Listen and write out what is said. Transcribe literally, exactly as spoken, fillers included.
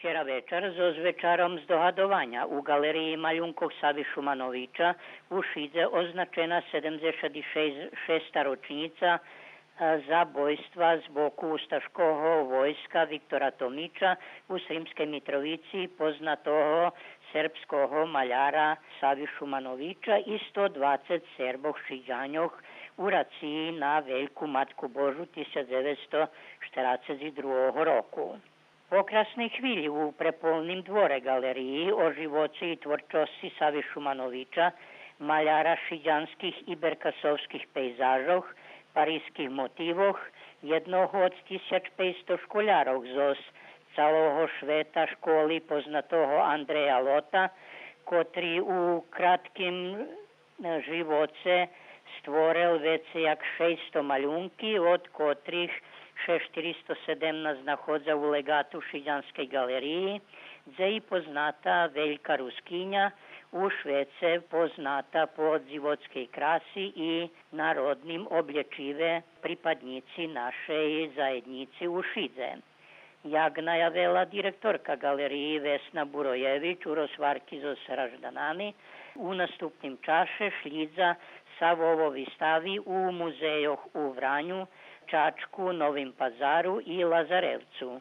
Вчера вечар зоз вечаром здогадованя у Ґалериї малюнкох Сави Шумановича у Шидзе означена седемдзешат шеста рочнїца, е, забойства з боку усташкого войска Виктора Томича у Сримскей Митровици познатого сербского маляра Сави Шумановича и сто двацец Сербох Шидзаньох у рациї на Вельку Матку Божу тисяч дзевецсто штерацец и другого року. Покрасни хвилї у преполним дворе Ґалериї о живоце и творчосци Сави Шумановича, маляра шидзанских и беркасовских пейзажох, паризских мотивох, єдного од тисяч пейсто школярох зоз цалого швета школи познатого Андрея Лота, котри у кратким живоце створел вецей як шейсто малюнки, од котрих ше штиристо седемнац знаходза у леґату Шидзанскей ґалериї, дзе и позната Велька Рускиня, у швеце позната по живоцкей краси и народним облєчиве припаднїци нашей заєднїци у Шидзе. Як наявела директорка ґалериї Весна Буроєвич у розгварки зоз гражданами, у наступним чаше шлїдза Савово вистави у музейох у Враню, Чачку, Новим Пазару и Лазаревцу.